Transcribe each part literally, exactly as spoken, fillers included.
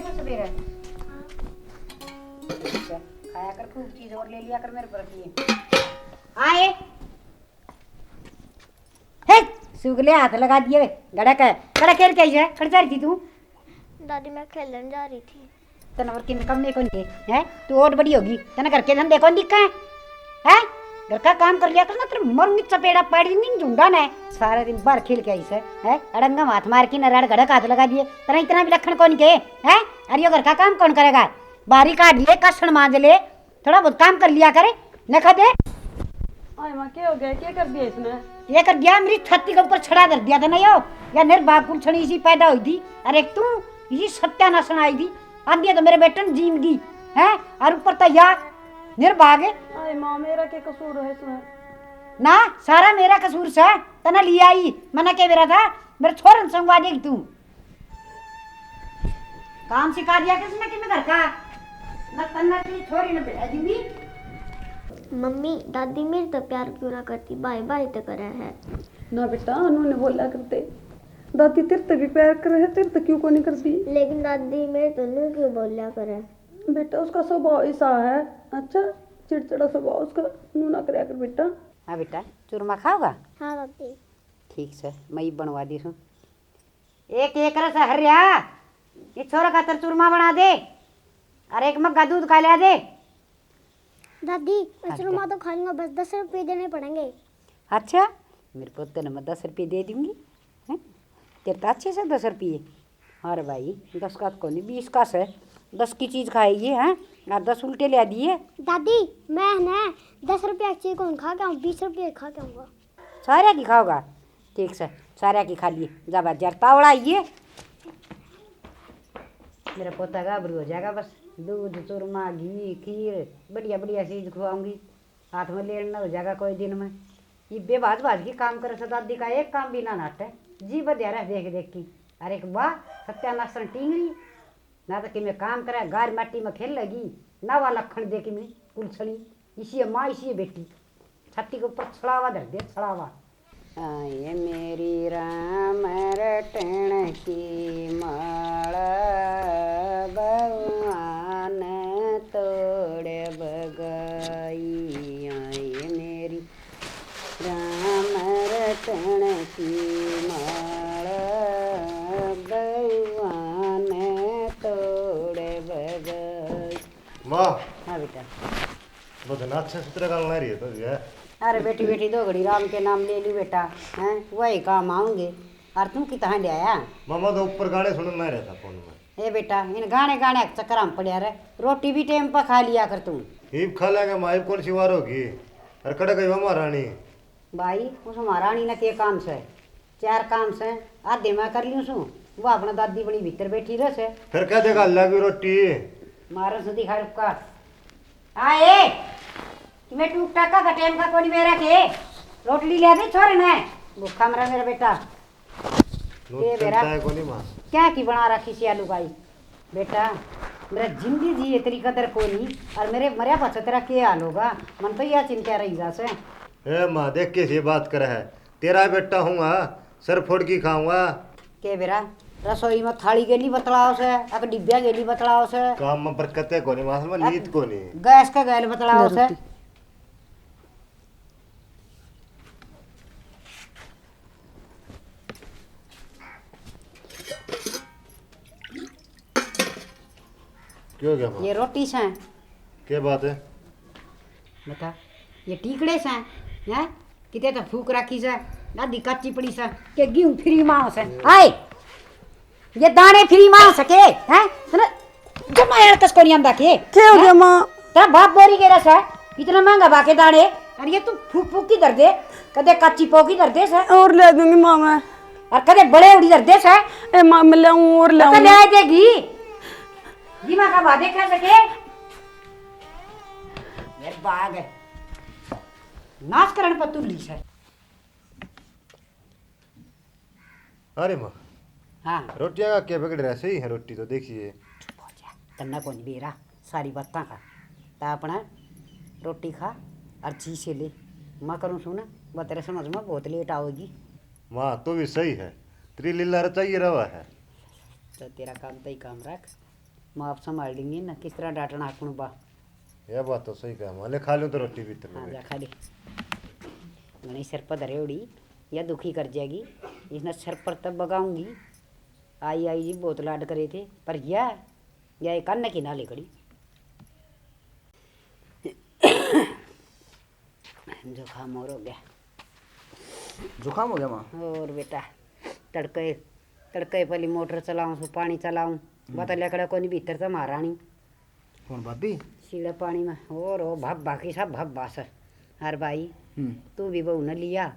सवेरे। अच्छा, खाया कर, खूब चीज और ले लिया कर मेरे पर अपनी। आए। हे, सुगले हाथ लगा दिए वे। गड़ा का, गड़ा खेल के आई है, खड़ जा रही थी तू। दादी, मैं खेलन जा रही थी। तने और किन काम नहीं कौन के, हैं? तू और बड़ी होगी, तने घर के धंधे कौन दिखा है? हैं? घर का काम कर लिया कर ना, तेरे मरूंगी चपेड़ा पाड़ी नहीं झुंडा ने। सारा दिन बाहर खेल के आई से, हैं? अड़ंगा हाथ मार के ना रड़ गड़क हाथ लगा दिए, तेरा इतना भी लखन कौन के, हैं? अरे यो घर का काम कौन करेगा? बारी काट ले, कासण मांज ले, थोड़ा बहुत काम कर लिया करे, न खाते। आए माँ, क्या हो गया? क्या कर दिया इसने? ये कर दिया, मेरी छाती के ऊपर छड़ा धर दिया था ना यो। या निर्भाग कुल छड़ी इसी पैदा हुई थी। अरे तू, ये सत्यानाशन आई थी। आंधी तो मेरे बेटे ने जीम दी, हैं? और ऊपर तो या निर्भाग। आए माँ, मेरा क्या कसूर है इसमें? ना, सारा मेरा कसूर सा। तना लिया आई, मना के बेरा था, मेरे छोरन संगवा देगी तू। काम सिखा दिया किसने कि मैं घर का? मैं तन्ना की छोरी ने भेज दूंगी। मम्मी, दादी मेरे तो प्यार क्यों ना करती, भाई भाई तो करे है। ना बेटा, उन्होंने बोला करते, दादी तेरे तो भी प्यार करे है, तेरे तो क्यों को नहीं करती? लेकिन दादी मेरे तो नू क्यों बोला करे? बेटा, उसका स्वभाव ऐसा है। अच्छा, चिड़चिड़ा स्वभाव उसका, नू ना करया कर बेटा। हाँ बेटा, चूरमा खाओगा? हाँ दादी। ठीक से, मैं ही बनवा दी सूं। एक एक रस हरिया, ये छोरा खातर चूरमा बना दे, और एक मग्गा दूध का लिया दे। दादी, मैं अच्छा। चूरमा तो खा लूंगा, बस दस रुपये देने पड़ेंगे। अच्छा, मेरे पोते ने मैं दस रुपये दे दूंगी, हैं? तेरे तो अच्छे से दस रुपये। अरे भाई, दस का तो कोनी, बीस का से, दस की चीज खाएगी, हैं? और दस उल्टे ले दिए। दादी, मैं ना दस रुपया की चीज कौन खा के आऊँ, बीस रुपये खा के आऊँगा। सारे की खाओगा? ठीक से, सारे की खा लिए। जा बाजार तावड़ा आइए। मेरा पोता गाबरू हो जाएगा बस। दूध, चूरमा, घी, खीर, बढ़िया बढ़िया चीज खुआऊंगी। हाथ में लेन न हो जाएगा कोई दिन में। ये बेभाज भाज की काम करे से दादी का एक काम भी ना नाटे। जी बध्या रह देख देख की। अरे वाह, सत्यानाशन टींगरी। ना तो कि मैं काम करे, गार माटी में खेल लगी, ना वा लखन दे कि मैं कुलछणी। इसी है माँ, इसी है बेटी। छाती के ऊपर छड़ावा धर दे, छड़ावा। आए मेरी राम रटन की माला, भगवान तोड़ बगाई। आए मेरी राम रटन की माला, भगवान तोड़ बगाई। माँ। हाँ बेटा। भजन अच्छे सुथरे गाल ना रही है तो ये। अरे बेटी, बेटी दो घड़ी राम के नाम ले लूं बेटा, हैं, वही काम आऊंगे। और तू कितना ले आया? मामा तो ऊपर गाने सुनन ना रहता फोन में। ए बेटा, इन गाने गाने के चक्कर में पड़या रहे, रोटी भी टाइम पर खा लिया कर तू। ईब खा लेंगे माँ, ईब कौन सी वार होगी? अरे कड़े गई माँ रानी। भाई, उस महारानी ने के काम से? चार काम से, आधे मैं कर लियूं सूं, वो अपना दादी बनी भीतर बैठी रह से। फिर कह देगा, "अल्लाह की रोटी।" मारन से दिखा रुका। आए, मैं टूक टाका का टाइम का कोनी मेरा के। रोटली ले दे छोरे ने, भूखा मरा मेरा बेटा। नून ये बेरा चलता है कोनी माँ। क्या की बना रखी सी आलू काई? बेटा, मेरा जिंदगी जी इतनी कदर कोनी, और मेरे मरया पाछे तेरा के हाल होगा, मन तो यह चिंता रही जा से। ए माँ, देख कैसी बात करे है, तेरा बेटा हूँगा, सर फोड़ की खाऊंगा। के बेरा, रसोई में थाली के नहीं बतलाओ से, अक डिब्बिया के नहीं बतलाओ से। काम में बरकत है कोनी, माँ, में अक नीत कोनी। गैस का गैल बतलाओ से। क्यों गया माँ? ये रोटी से। क्या बात है? बता, ये टीकड़े से, हैं? किते तो फूक राखी से, आधी काची पड़ी से, के गेहूं फ्री मां से। आए, ये दाने फ्री मां से के, हैं? तने जमा यार कस कोनी आंदा के? के हो गया हैं? माँ? तेरा बाप बोरी के रस है, इतना महंगा बाके दाने, और ये तू फूक फूक की धर दे, कदे काची पो की धर दे से। और ले दूंगी माँ मैं। और कदे बड़े उड़ी धर दे से। ए माँ, मैं ले आऊं और ले तो आऊं। ले देगी। दिमाग का वादे कर सके। ये बाग है। नाश करण पर तुल्ली से। अरे माँ। हाँ। रोटियां का क्या बिगड़ रहा है? सही है रोटी तो, देखिए। चुप हो जा, तन्ना कौन बेरा सारी बातां का। ता अपना रोटी खा और जी से ले। मैं करूँ सू ना, वो तेरे समझ में बहुत लेट आओगी। माँ, तो भी सही है, तेरी लीला रचाई रहा है। तो तेरा काम तो ही काम रख। माँ बाप संभाल लेंगे ना, किस तरह डांटना हकुन बा। यह बात तो सही कहा माँ, ले खा लूँ तो रोटी भीतर हाँ, में। जा खा ले। घणी सिर पर धरे उड़ी, या दुखी कर जाएगी। इसने सिर पर तब बगाऊंगी। आई आई जी बहुत लाड करे थे, पर या, या एक कान की ना ले खड़ी। जुकाम और हो गया। जुकाम हो गया माँ? और बेटा, तड़के, तड़के पहली मोटर चलाऊं सु, पानी चलाऊं। हम्म। बता लकड़ा कोनी भीतर तो महारानी। कौन भाभी? सीढ़े पानी में। और ओ भब्बा की सब भब्बा सर। हर भाई, हम्म। तू भी बहू न लिया।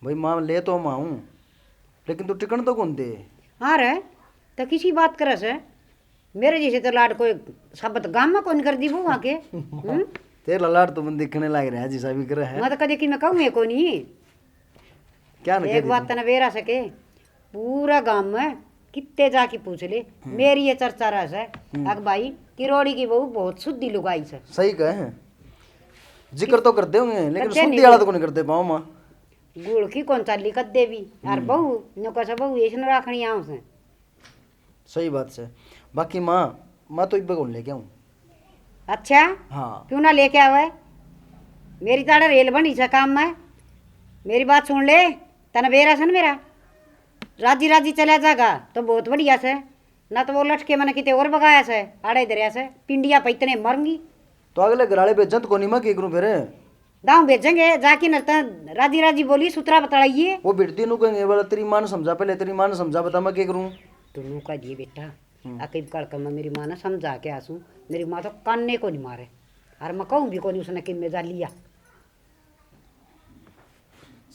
भाई माँ ले तो माँ हूँ, लेकिन तू टिकण तो कौन दे। हाँ रे, तो किसी बात करे से? मेरे जैसे तो लाड कोई साबत गांव में कौन कर दी वो वहाँ के। हम्म? तेरा लाड तो मन दिखने लग रहा है, जिसा भी करे है। मैं तो कदे की मैं कहूँ ये कोनी। क्या ना एक कह दी बात तू? तने बेरा सके, पूरा गांव में कित्ते जाके पूछ ले, हम्म। मेरी ये चर्चा रह से, हम्म। अक भाई, किरोड़ी की बहू बहुत शुद्धि लुगाई से। सही कहे हैं। जिक्र तो करते होंगे, लेकिन करते शुद्धि नहीं। वाला तो कौन करते पाओ माँ। गुड़ की कौन चाली कद देवी, और हम्म। बहू, न्यू कैसे बहू, इसने राखनी आऊं से। सही बात से। बाकी माँ, मैं तो इब्बे कौन लेके आऊँ। अच्छा? हाँ। क्यों ना लेके आवे? मेरी ताड़ा रेल बनी से काम में। मेरी बात सुन ले, तने बेरा से न मेरा। राजी राजी चला जागा तो बहुत बढ़िया से, ना तो वो लटके मैंने किते और बगाया से, आड़े धरया से, पिंडिया पे इतने मरूंगी। तो अगले घर वाले भेजन तो कोनी, मैं के करूँ फिर? गाँव भेजेंगे, जाके न त राजी राजी बोली, सुतरा बतलाइए। वो बिरती नु कहेंगे, "बोला, तेरी माँ ने समझा, पहले तेरी माँ ने समझा, बता मैं के करूँ?" तो नु कह दिए, "बेटा, हम्म। आके कल का मैं मेरी माँ ने समझा के आसू, मेरी माँ तो कान ने को नहीं मारे, और मैं कहूँ भी को नहीं, उसने किन में जा लिया।"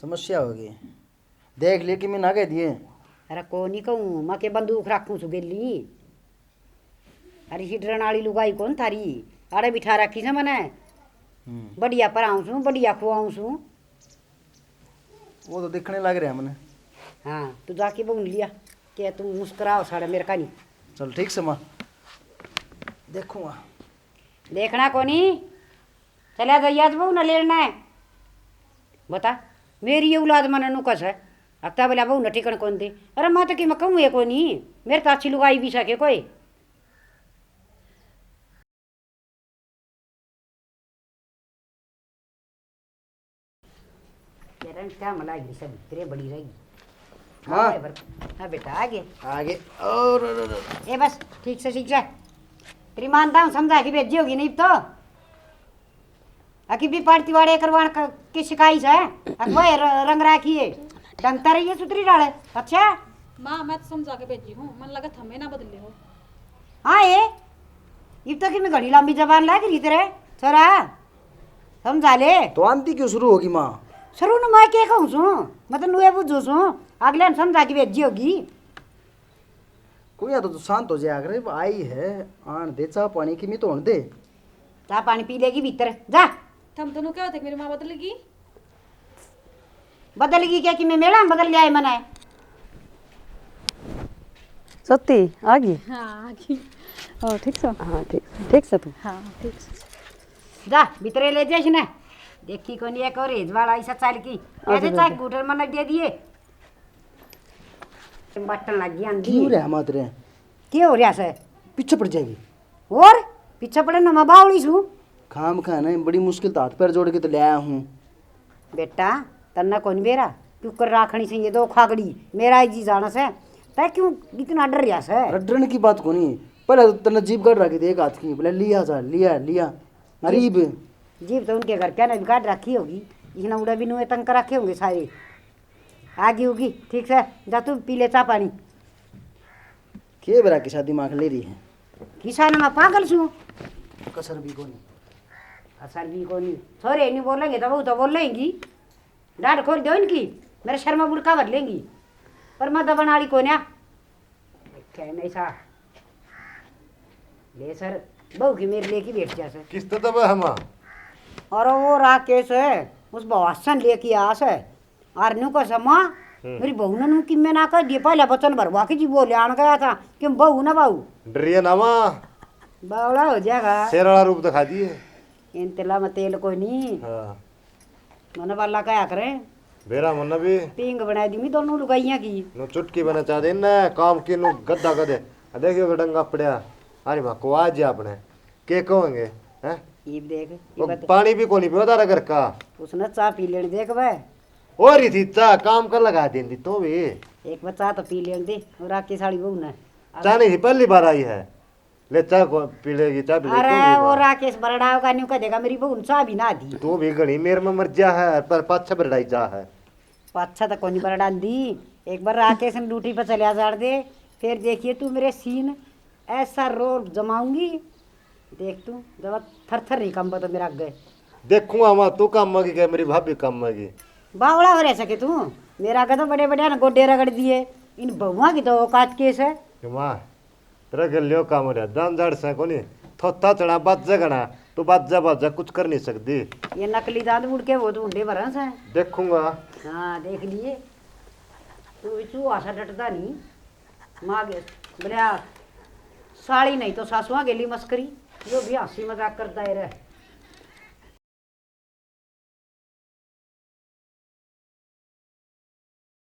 समस्या होगी। देख लिए कि मैं ना कह दिए। अरे को नहीं कहूँ, मैं के बंदूक रखूँ सु गेली। अरे हिटरन वाली लुगाई कौन थारी, आड़े बिठा रखी से मने। हम्म। बढ़िया पराऊँ सु, बढ़िया खुआऊँ सु। वो तो दिखने लग रहा है मने। हाँ, तू जाके बहू ने लिया, के तू मुस्कुराओ साड़ा मेरे का नहीं। चल ठीक से माँ, देखूँगा। देखना कोनी, चला जाइए आज बहू ना लेना है। बता, मेरी ये औलाद मने नुकस है, अब तब बोला बहू ना टिकन कौन दे। अरे मैं तो कि मैं कहूँ ये कोनी, मेरे तो अच्छी लुगाई भी सके कोई। किरण क्या मला गई सब तेरे बड़ी रहेगी। हाँ। हाँ भाई, बर-, हाँ बेटा, आगे। आगे। और, और, और, और। ए बस, ठीक से, ठीक से। तेरी मानता हूँ, समझा के भेजी होगी नहीं तो। अकी भी पार्टी वाले करवान क-, की शिकायत है। अकवा र-, रंग राखी है। ढंगता रही है, सुतरी डाले। अच्छा? माँ, मैं तो समझा के भेजी हूँ, मन लगा थमे ना बदले हो। हाँ, ये इब तक मैं घड़ी लंबी जबान लाग रही तेरे, छोरा, समझा ले। तो आंधी क्यों शुरू होगी माँ? शुरू न मैं के कहूँ सू, मैं तो नुए बुझू सू, अगले ने समझा के भेजी होगी। कोई ना, तो तू शांत हो जाया कर, आई है, आन दे, चाह पानी की मी तो होने दे। चाह पानी पी लेगी भीतर, जा। थम दोनों क्या होते कि मेरी माँ बदलेगी? बदल गई क्या कि मैं मेला में बदल लिया है मने? सत्ती आ गई। हाँ, आ गई। और ठीक सो? हाँ, ठीक, ठीक से तू? हाँ, ठीक से। जा, भीतरे ले जा इसने। देखी कोनी एक और हेज वाला ऐसा चाल की। आ जा, कैसे आ चाक जा। घूटर मन दे दिए। बटन लग गया आंधी। की हो रहा मात रे? के हो रहा से? पीछे पड़ जाएगी। और पीछे पड़े ना, मैं बावली छू। खाम खा ना, बड़ी मुश्किल तो हाथ पैर जोड़ के तो ले आया हूँ। बेटा, तन्ने कौन बेरा? क्यों कर राखनी से ये दो खागड़ी? मेरा ही जी जाना से। तै क्यों इतना डर रहा से? डरने की बात कोनी। पहले तो तन्ने जीभ काट रखी थी एक हाथ की, बोले, "लिया जा, लिया, लिया।" गरीब। जीभ तो उनके घर क्या ना काट रखी होगी, इसने उड़े भी नुए तंग कर रखे होंगे सारे। आगी होगी, ठीक से, जा तू पी ले चाह पानी। के बेरा किसा दिमाग ले रही है? किसा ने मैं पागल छू। कसर भी कोनी। असर भी कोनी। छोरे नहीं बोलेंगे तो वो तो बोलेंगी। डांट खोल दो इनकी, मेरे शर्मा बुड़का भर लेंगी। पर मैं दबन वाली कोन्या। क्या नहीं सा। ले सर, बहू की मेरे लेके बैठ जा सर। किस्त दबा है माँ? और वो राकेश है, उस बवासन लेके आ सर। और न्यू का समा, हम्म। मेरी बहू ने न्यू कि मैं ना कह दिए, पहले वचन भरवा के जी बोले आन गया था कि हम बहू ना बहू। डरिए ना माँ। बावला हो जाएगा। शेर वाला रूप दिखा दिए। इन तेला में तेल कोई नहीं। हाँ। मने वाला कहा करे। बेरा मन्ना भी। पींग बना दी मैं दोनों लुगाइयां की। नो चुटकी बना चाह दे ना, काम के नो गद्दा कर दे। देखियो डंगा पड़या। अरे माँ को आज आपने के कहोगे? हैं? ये देख, ये वो बात, पानी भी कोनी पियो तारा घर का। उसने चाह पी लेने देख बे। हो रही थी चाह, काम कर लगा देंदी तू भी। एक बार चाह तो पी लेने दे। और राकेश वाली बहू ने। चाह नहीं थी, पहली बार आई है। ले चाह को पी लेगी, चाह पी लेगी तू अरे भी वो माँ। राकेश बरड़ा होगा, न्यू कह देगा मेरी बहू ने चाह भी ना दी। तू भी घणी मेर में मर जा है, पर पाछे बरड़ाई जा है। पाछा तो कोनी बरड़ांदी। एक बार राकेश ने ड्यूटी पर चलिया जाड़ दे, फिर देखिए तू मेरे सीन, ऐसा रोब जमाऊंगी। देख तू, जब थर थर नहीं कंबा तो मेरा आगे। देखूंगा माँ, तू काम की क्या, मेरी भाभी काम की। बावला हो रह सके तू, मेरा आगे तो बड़े बड़े ना गोडे रगड़ दिए। इन बहुआ की तो औकात केस है। माँ, तेरा गलियो काम हो रहा, दान झाड़ से कोनी। थोथा चढ़ा बाजे घना, तू बाजा बाजा कुछ कर नहीं सकती। ये नकली दांत उड़ के वो तो उंडे भरा से। देखूंगा। हाँ, देख लिए। तू भी चूहा सा डटदा नहीं। माँ के बोलिया, साली नहीं तो सासुआ गेली मस्करी। यो भी हंसी मजाक करता है रे।